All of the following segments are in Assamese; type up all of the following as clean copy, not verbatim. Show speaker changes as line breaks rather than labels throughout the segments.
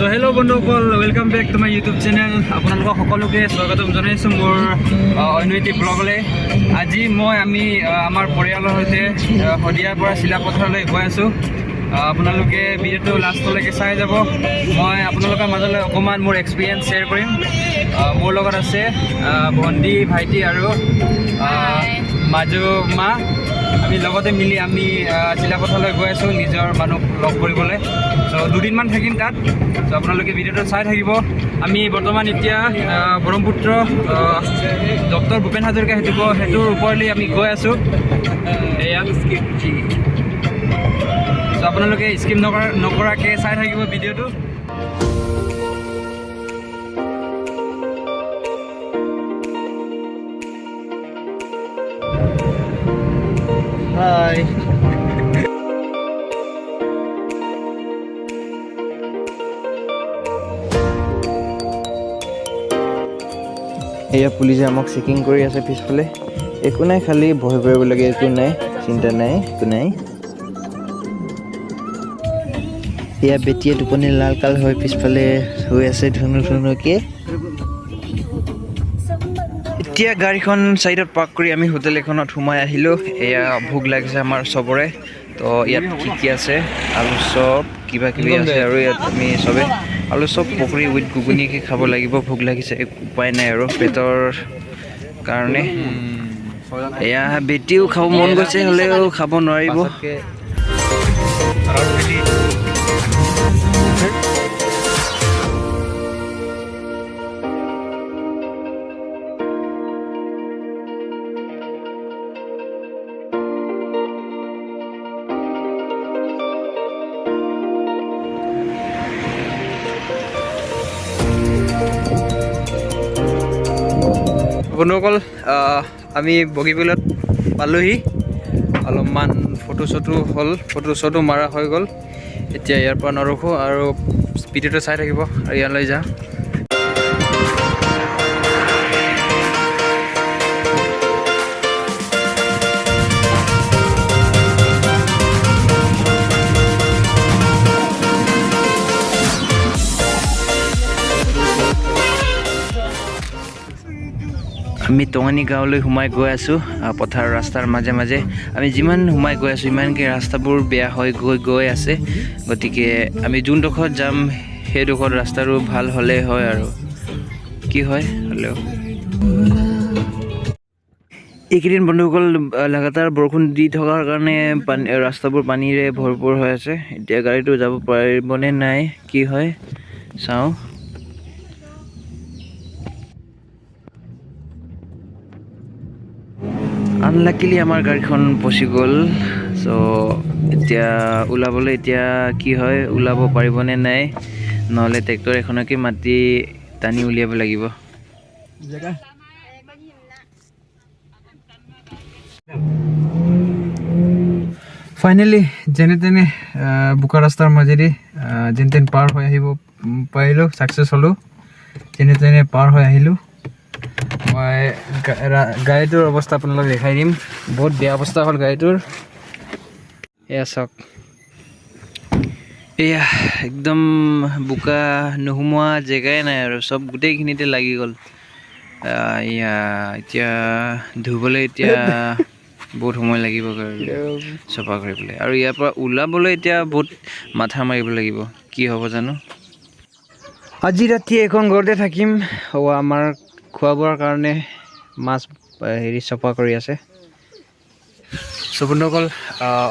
চ' হেল্ল' বন্ধুসকল, welcome back to my YouTube channel. আপোনালোকক সকলোকে স্বাগতম জনাইছোঁ মোৰ অন্য এটি ব্লগলৈ। আজি আমি আমাৰ পৰিয়ালৰ সৈতে শদিয়াৰ পৰা চিলাপথাৰলৈ গৈ আছোঁ। আপোনালোকে ভিডিঅ'টো লাষ্টলৈকে চাই যাব। মই আপোনালোকৰ মাজলৈ অকণমান মোৰ এক্সপিৰিয়েঞ্চ শ্বেয়াৰ কৰিম। মোৰ লগত আছে ভণ্টি, ভাইটি আৰু মাজু মা। আমি লগতে মিলি আমি চিলাপথাৰলৈ গৈ আছোঁ নিজৰ মানুহক লগ কৰিবলৈ। চ' দুদিনমান থাকিম তাত। চ' আপোনালোকে ভিডিঅ'টো চাই থাকিব। আমি বৰ্তমান এতিয়া ব্ৰহ্মপুত্ৰ, ডক্টৰ ভূপেন হাজৰিকা সেতুৰ ওপৰলৈ আমি গৈ আছোঁ এয়া। চ' আপোনালোকে স্কিপ নকৰাকৈ চাই থাকিব ভিডিঅ'টো। হাই।
এয়া পুলিচে আমাক চেকিং কৰি আছে পিছফালে। একো নাই, খালি ভয় কৰিবলগীয়া একো নাই, চিন্তা নাই, একো নাই। এয়া বেটীয়ে টোপনি লাল কাল হৈ পিছফালে হৈ আছে ধুনু ধুনুকে। এতিয়া গাড়ীখন চাইডত পাৰ্ক কৰি আমি হোটেল এখনত সোমাই আহিলোঁ। এয়া ভোক লাগিছে আমাৰ চবৰে। তো ইয়াত কি কি আছে? আলু চপ, কিবা কিবি আছে। আৰু ইয়াত আমি চবে আলু চপ, পকৰি উইথ ঘুগুনিকে খাব লাগিব। ভোক লাগিছে, একো উপায় নাই আৰু পেটৰ কাৰণে। এয়া বেটীও খাব মন গৈছে, হ'লেও খাব নোৱাৰিব।
বন্ধুসকল, আমি বগীবিলত পালোহি। অলপমান ফটো চটো হ'ল, ফটো চটো মাৰা হৈ গ'ল। এতিয়া ইয়াৰ পৰা নৰখোঁ আৰু ভিডিঅ'টো চাই থাকিব আৰু ইয়ালৈ যাওঁ।
আমি টঙানী গাঁৱলৈ সোমাই গৈ আছোঁ। পথাৰৰ ৰাস্তাৰ মাজে মাজে আমি যিমান সোমাই গৈ আছোঁ, ইমানকৈ ৰাস্তাবোৰ বেয়া হৈ গৈ গৈ আছে। গতিকে আমি যোনডোখৰত যাম, সেইডোখৰত ৰাস্তাটো ভাল হ'লেই হয় আৰু কি হয় হ'লেও। এইকেইদিন বন্ধুসকল, লাগাতাৰ বৰষুণ দি থকাৰ কাৰণে পানী, ৰাস্তাবোৰ পানীৰে ভৰপূৰ হৈ আছে। এতিয়া গাড়ীটো যাব পাৰিবনে নাই, কি হয় চাওঁ। আনলাকিলি আমাৰ গাড়ীখন পচি গ'ল। চ' এতিয়া ওলাবলৈ এতিয়া কি হয়, ওলাব পাৰিবনে নাই, নহ'লে ট্ৰেক্টৰ এখনকে মাতি টানি উলিয়াব লাগিব।
ফাইনেলি যেনে তেনে বোকা ৰাস্তাৰ মাজেদি যেন তেন পাৰ হৈ আহিব পাৰিলোঁ, ছাকচেছ হ'লোঁ। যেনে তেনে পাৰ হৈ আহিলোঁ। মই গাড়ীটোৰ অৱস্থা আপোনালোকক দেখাই দিম। বহুত বেয়া অৱস্থা হ'ল গাড়ীটোৰ। এয়া চাওক।
এয়া একদম বোকা নোসোমোৱা জেগাই নাই আৰু, চব গোটেইখিনিতে লাগি গ'ল। এয়া এতিয়া ধুবলৈ এতিয়া বহুত সময় লাগিব গাড়ী চফা কৰিবলৈ আৰু ইয়াৰ পৰা ওলাবলৈ এতিয়া বহুত মাথা মাৰিব লাগিব। কি হ'ব জানো।
আজি ৰাতি এখন ঘৰতে থাকিম। আমাৰ খোৱা বোৱাৰ কাৰণে মাছ হেৰি চফা কৰি আছে। চ' বন্ধুসকল,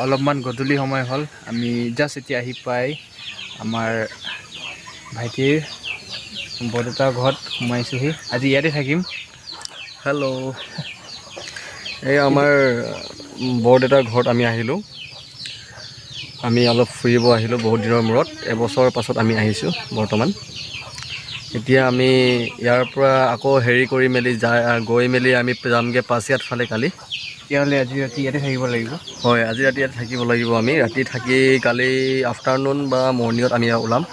অলপমান গধূলি সময় হ'ল। আমি জাষ্ট এতিয়া আহি পাই আমাৰ ভাইটিৰ বৰদেউতাৰ ঘৰত সোমাইছোঁহি। আজি ইয়াতে থাকিম।
হেল্ল', এই আমাৰ বৰদেউতাৰ ঘৰত আমি আহিলোঁ। আমি অলপ ফুৰিব আহিলোঁ বহুত দিনৰ মূৰত। এবছৰৰ পাছত আমি আহিছোঁ বৰ্তমান। এতিয়া আমি ইয়াৰ পৰা আকৌ হেৰি কৰি মেলি যায় গৈ মেলি আমি যামগৈ পাছিঘাট ফালে কালি।
তেতিয়াহ'লে আজি ৰাতি ইয়াতে থাকিব লাগিব।
হয়, আজি ৰাতি ইয়াত থাকিব লাগিব। আমি ৰাতি থাকি কালি আফটাৰনুন বা মৰ্ণিঙত আমি ওলাম।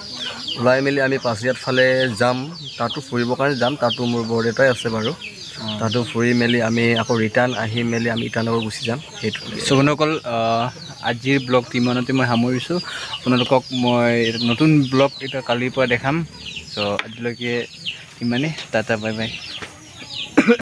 ওলাই মেলি আমি পাছিঘাট ফালে যাম। তাতো ফুৰিবৰ কাৰণে যাম। তাতো মোৰ বৰদেউতাই আছে বাৰু। তাতো ফুৰি মেলি আমি আকৌ ৰিটাৰ্ণ আহি মেলি আমি ইটানগৰ গুচি যাম। সেইটো
চ' বন্ধুসকল, আজিৰ ব্লগটো ইমানতে মই সামৰিছোঁ। আপোনালোকক মই এটা নতুন ব্লগ এতিয়া কালিৰ পৰা দেখাম। চ' আজিলৈকে ইমানেই, টাটা, বাই বাই।